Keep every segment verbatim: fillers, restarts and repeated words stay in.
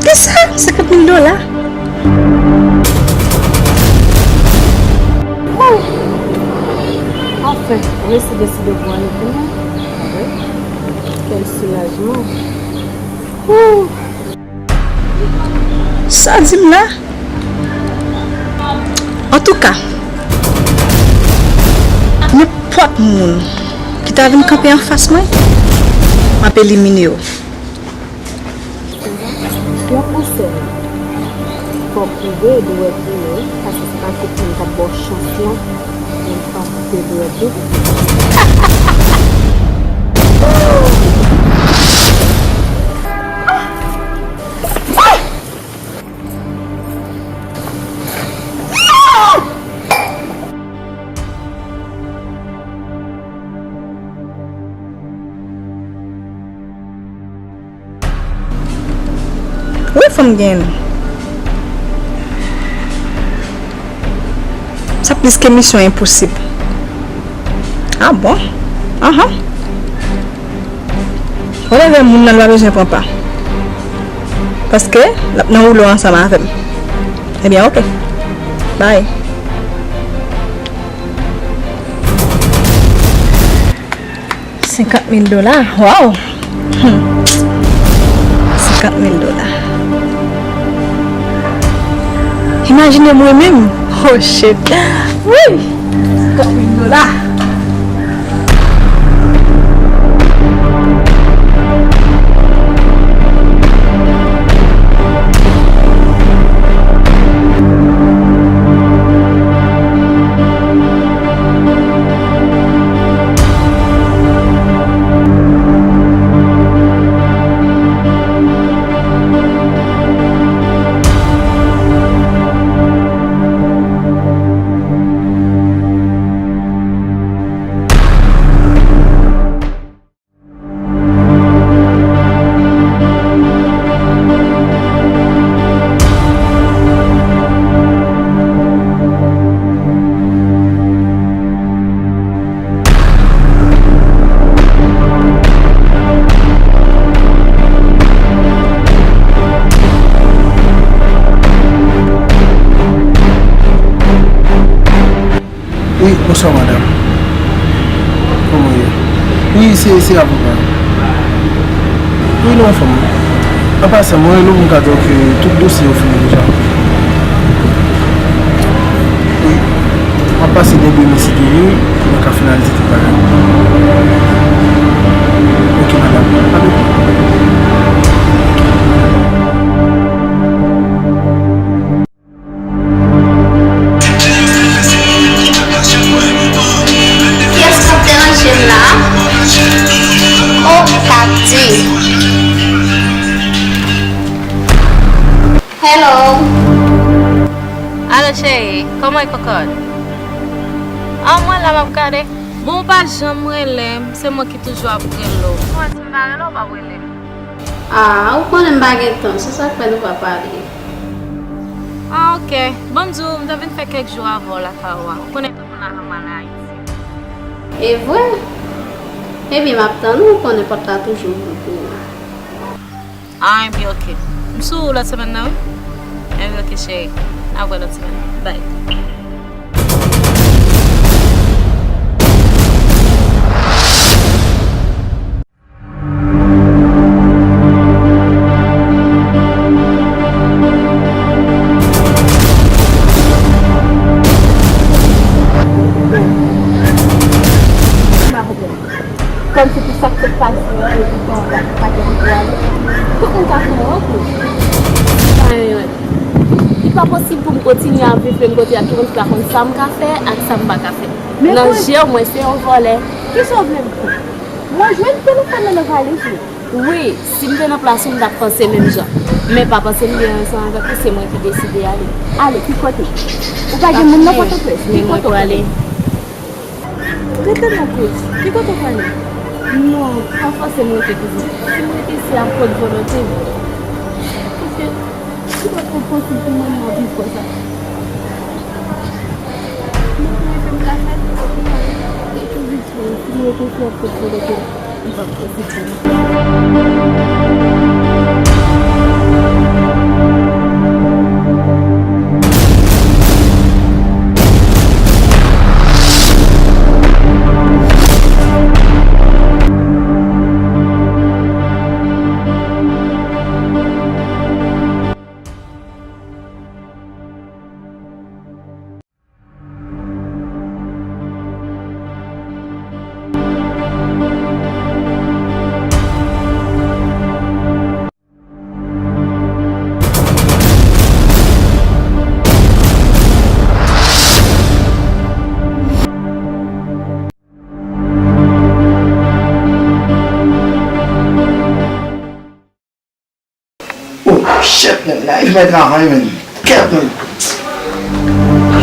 Kisa? Senkant mil dola? Wouy! Anfen, m resi deside pou ale pou mwen. Kèl soulajman! Wouy! Sa w di m la? Antouka, nenpòt moun ki ta vin kanpe anfas mwen, m ap elimine yo. Yon konsèy, fò w prive dwèt ou yo, paske se pa tout moun k ap ba w chans lan pou w pa koupe dwèt ou. Wi, fanm gen. Sa plis ke misyon enposib. Ah bon? Ahan. Whatever, moun nan l pa bezwen pran pa. Paske l ap nan woulo ansanm avè m. Ebyen, oke. Bye. Senkant mil dola, waw! Hmm. Senkant mil dola. Imajine mwen menm. Oh shit. Wi! Senkant mil dola. Wi, bonswa madanm. Kòman w ye? Wi, se, se avoka. Wi, non, fanm. An pasan, mwen rele w pou m ka di w ke tout dosye yo fini deja. Wi. M ap pase nan biwo M S I P, wi, pou nou ka finalize tout bagay. Oke, madanm. A bientôt. Kiyès k ap deranje m la? Oh, Tati. Hello. Alo, cheri, kòman e kokòt? Ah, mwen la, m ap gade. Bon, ou pa janm rele m, se mwen ki toujou ap rele w. Mwen di m pa rele w, w p ap rele m. Ah, ou konnen m pa gen tan, se sa k fè nou pa pale. Ah, ok. Bon, m di w, m te vin fè kèk jou avè w lakay ou a. Ou konnen tout moun la fè m al Ayiti. E vre? Ebyen, m ap tann ou, ou konnen pòt la toujou ouvri pou ou. Ah, enben, ok. M sou ou lòt semèn nan, wi. Enben, ok, cheri. N ap wè lòt semèn. Bye. Pa posib pou m kontinye ap viv menm kote ak yon moun ki pa konn sa m ka fè ak sa m pa ka fè. Nan je w, mwen se yon vòlè. Kisa w vle m fè? Mwen jwenn telefòn nan nan valiz ou. Wi, si m te nan plas ou, m t ap panse menm jan. Men pa panse m gen rezon avèk ou, se mwen ki deside ale. Ale, ki kote? Ou pa gen moun nan Pòtoprens? Ki kote w prale? Rete nan kouz. Ki kote w prale? Non, pa fòse m rete kouzin. Si m rete isi a, se ak volonte m. Paske li pa twò posib pou mwen nan viv konsa. Mwen konnen sa m ka fè, se pou mwen. E tou vit, si m rete isi a, se ak volonte m. Li p ap posib pou mwen. Oh, shit, man. Life mwen travay, man. Kèt, man.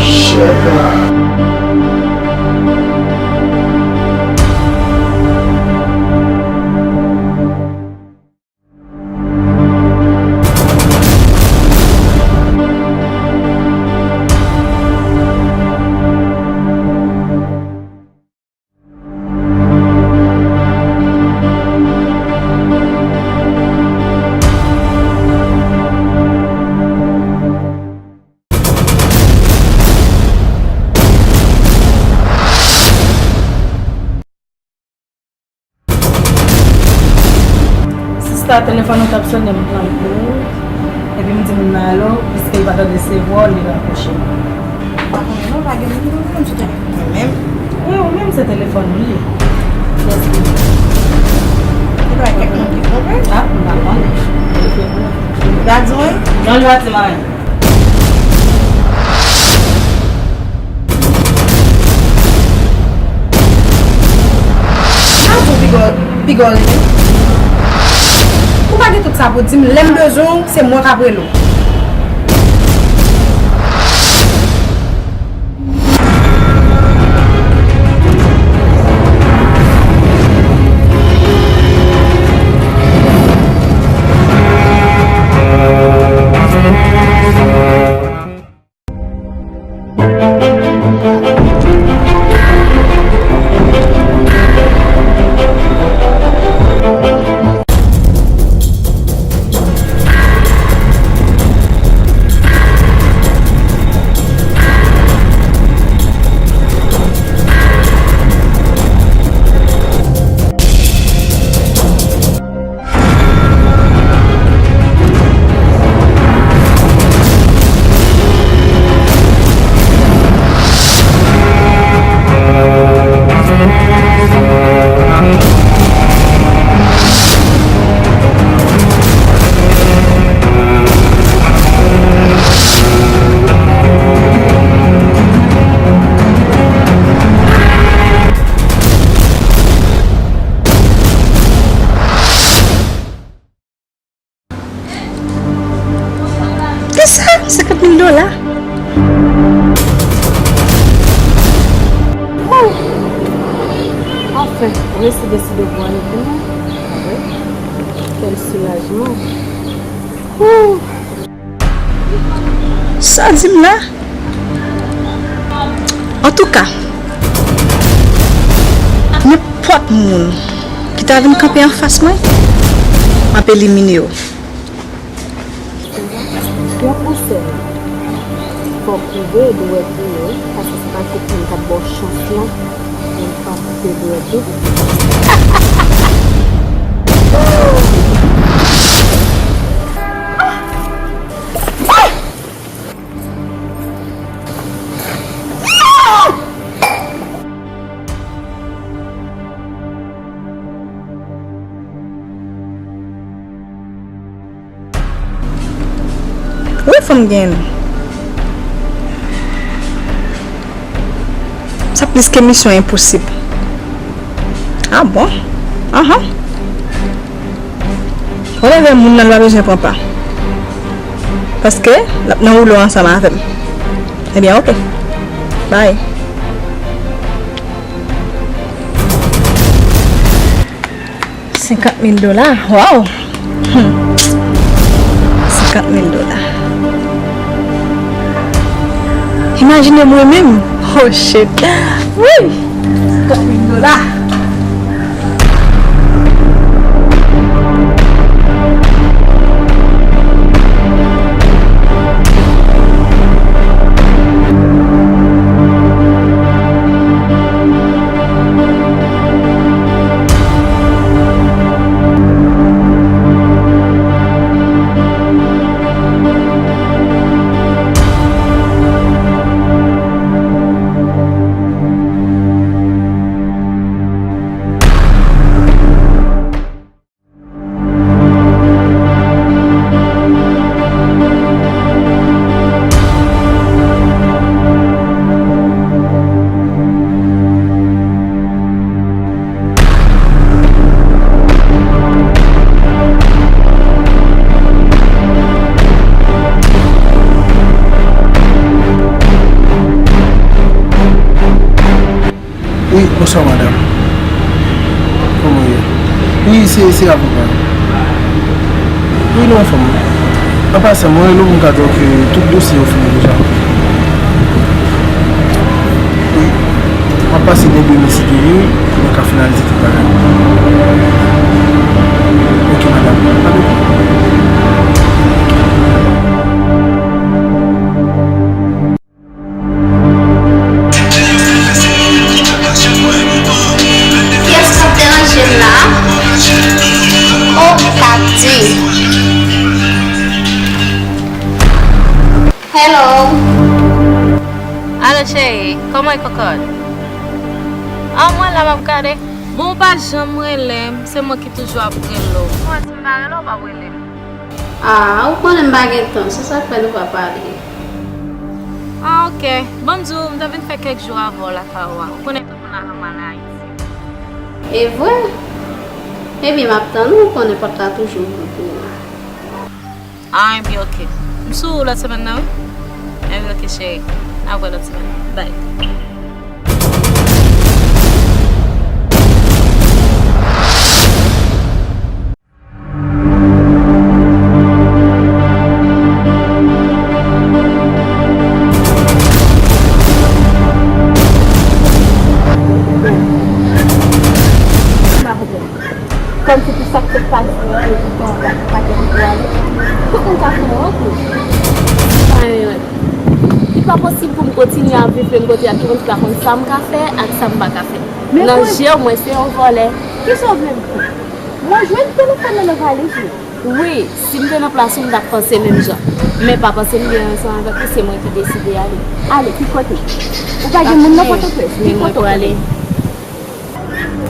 Shit, man. Sista, telefòn ou t ap sonnen, m pran l pou ou. Epi m di moun nan alo, piske l pa tande se vwa w, li rakwoche. M pa konnen non, pa gen moun nan menm sou telefòn mwen menm. Wi, ou menm se telefòn ou li ye. Mèsi. Li pa kèk moun ki twonpe? A, m pa konnen. Li pa di w? Non, li pa di m anyen. Sa w di w piga w renmen? Ou pa gen tout sa pou di m, lè m bezwen w, se mwen k ap rele w. Kisa? Senkant mil dola? Anfen, ou resi deside pou ale pou mwen. Kèl soulajman. Sa w di m la? Antouka, nenpòt moun ki ta vin kanpe anfas mwen, m ap elimine yo. Yon konsèy, fòk ou veye dwèt ou yo, paske se pa tout moun k ap ba w chans lan pou w pa koupe dwèt ou. Wi, fanm gen. Plis ke misyon enposib. Ah bon? Ahan. Whatever, moun nan l pa bezwen pran pa. Paske l ap nan woulo ansanm avè m. Ebyen, oke. Bye. Senkant mil dola, waw! Hmm. Senkant mil dola. Imajine mwen menm. Oh shit. Wi! Senkant mil dola. Wi, bonswa madanm. Kòman w ye? Wi, se, se avoka. Wi, non, anfòm. An pasan, mwen rele w pou m ka di w ke tout dosye yo fini deja. Wi. M ap pase nan demen si Dye vle, pou mwen ka finalize tout bagay. Oke, madanm. Pa de pwoblèm. Kiyès k ap deranje m la? Oh, Tati. Hello. Alo, cheri, kòman e kòkòt? Ah, mwen la, m ap gade. Bon, ou pa janm rele m, se mwen ki toujou ap rele w. Mwen di m pa rele w, w p ap rele m. Ah, ou konnen m pa gen tan, se sa k fè nou pa pale. Ah, oke. Ban m di w, m te vin fè kèk jou avè w lakay ou a. Ou konnen tout moun la fè m al Ayiti. E vre? Ebyen, m ap tann ou, ou konnen pòt la toujou ouvri pou ou. Ah, ebyen, oke. M sou ou lòt semèn nan, wi. Ebyen, oke, cheri. N ap wè lòt semèn nan. Bye. Kòmsi pou sa k fèk pa di an, epi tan pa gen pou ale. Tout moun ka fè yon kou. Li pa posib pou m kontinye ap viv menm kote a, tout moun pa konn sa m ka fè ak sa m pa ka fè. Nan je w, mwen se yon vòlè. Kisa w vle m fè? Mwen jwenn telefòn nan nan valiz ou. Wi, si m te nan plas ou, m t ap panse menm jan. Men pa panse m gen rezon avèk ou, se mwen ki deside ale. Ale, ki kote? Ou pa gen moun nan Pòtoprens, ki kote w prale?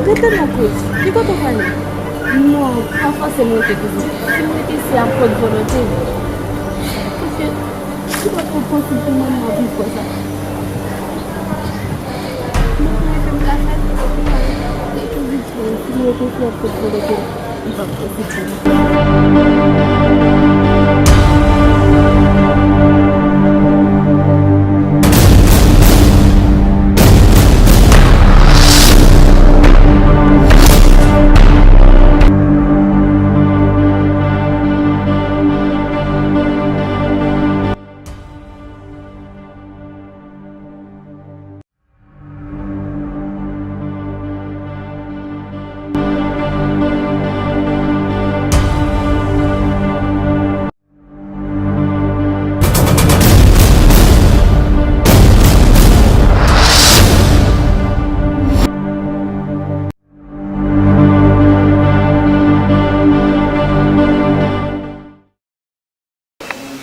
Rete nan Kwit, ki kote w prale? Non, pa fòse m rete kouzin. Si m rete isi a, ap kont volonte m. Paske li pa twò posib pou mwen nan viv konsa. Mwen konnen ke m ka fè l, e tou vit, si m rete isi a, ap kont volonte m. M p ap posib pou mwen.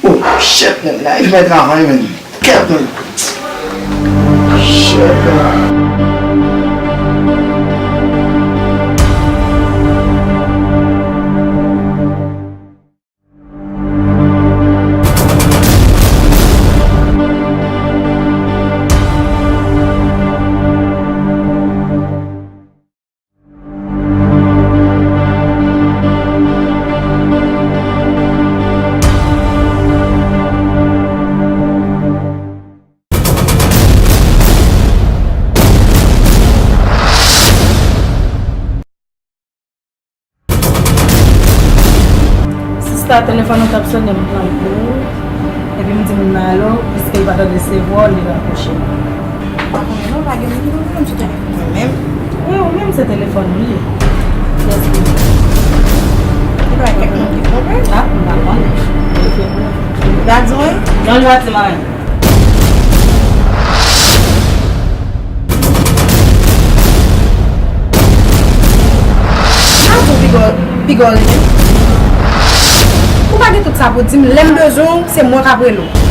Oh, shit, man. Life, man, travay, man. Kèt, man. Shit, man. Sa telefòn nan t ap sonnen, m pran kou. Epi m di moun nan alo, piske l pa t resevwa w, li rakwoche. M pa konnen non, pa gen moun nan menm sou telefòn mwen menm. Wi, ou menm se telefòn ou ye. Kiyès ki? Li pa kèk moun ki twonpe? A, m pa konnen. Li pa di mwen? Non, li pa di mwen. Sa tou pigòl, pigòl li menm. Ou pa gen tout sa pou di m, lè m bezwen w, se mwen k ap rele w.